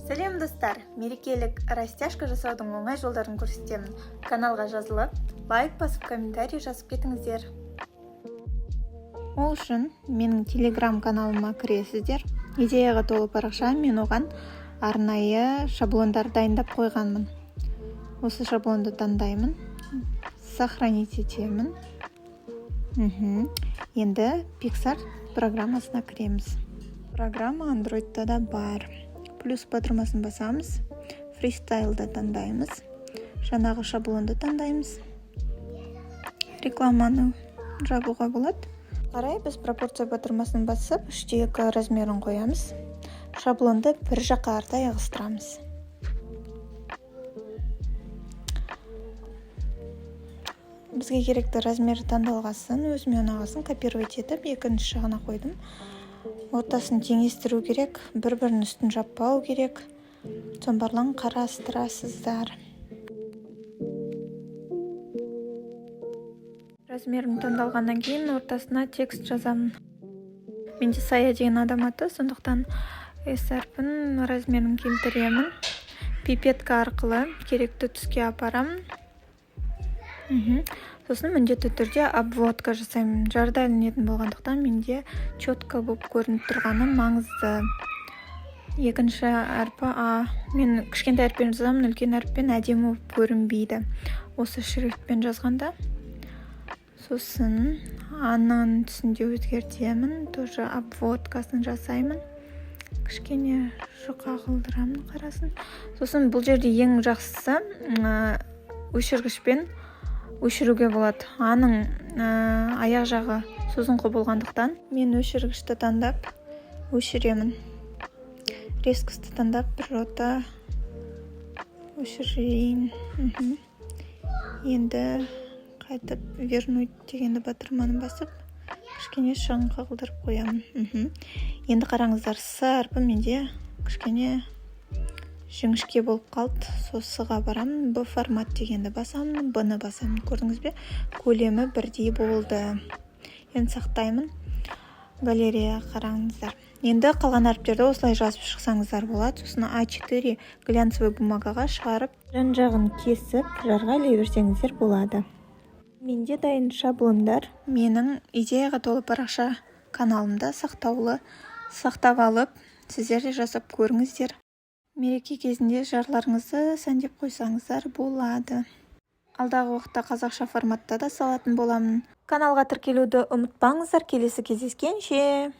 Сәлем, достар! Мерекелік растяжка жасаудың оңай жолдарын көрсетемін. Каналға жазылып, лайк басып, комментарий жазып кетіңіздер. Ол үшін менің Телеграм каналыма кіресіздер. Идеяға толы парақша. Мен оған арнайы шаблондар дайындап қойғанмын. Осы шаблонды таңдаймын, сохранить етемін. Енді PicsArt программасына кіреміз. Программа Андроидта да бар. Плюс батырмасын басамыз, фристайлды таңдаймыз, жаңағы шаблонды таңдаймыз. Рекламаны жабуға болады. Қарай біз пропорция батырмасын басып, 3:2 размерін қоямыз. Шаблонды бір жаққа қаратай ығыстырамыз. Бізге керекті размер таңдалғасын, өзіме ұнағасын, копировать етіп, екінші жағына қойдым. Ортасын теңестіру керек, бір бірінің үстін жаппау керек. Соның барлығын қарастырасыздар. Размерім таңдалғаннан кейін ортасына текст жазамын. Менде Сая деген адам аты, сондықтан С әрпін, размерін келтіремін. Пипетка арқылы керекті түске апарамын. Сосын міндетті түрде обводка жасаймын. Жарда ілінетін болғандықтан, менде четко болып көрініп тұрғаны маңызды. Екінші әрпі А. Мен кішкентай әріппен жазамын, үлкен әріппен әдемі болып көрінбейді осы шрифтпен жазғанда. Сосын аның түсін де өзгертемін, тоже обводкасын жасаймын, кішкене жұқа қылдырамын қарасын. Сосын бұл жерде ең жақсысы өшіргішпен өшіруге болады. Аның аяқ жағы созыңқы болғандықтан, мен өшіргішті таңдап өшіремін. Резкості таңдап, біржолата өшірейін. Енді қайтып вернуть дегенді батырманы басып, кішкене шығыңқы қылдырып қоямын. Енді қараңыздар, С әрпі менде кішкене жіңішке болып қалды. Сол С-ға барамын, Б формат дегенді басамын, Б-ны басамын. Көрдіңіз бе, көлемі бірдей болды. Енді сақтаймын. Галереяға қараңыздар. Енді қалған әріптерді осылай жазып шықсаңыздар болады. Сосын А4 глянцевый бумагаға шығарып, жан жағын кесіп, жарға іле берсеңіздер болады. Менде дайын шаблондар менің идеяға толы парақша каналымда сақтаулы. Сақтап алып, сіздер де жасап көріңіздер. Мереке кезінде жарларыңызды сәндеп қойсаңыздар болады. Алдағы уақытта қазақша форматта да салатын боламын. Каналға тіркелуді ұмытпаңыздар. Келесі кездескенше!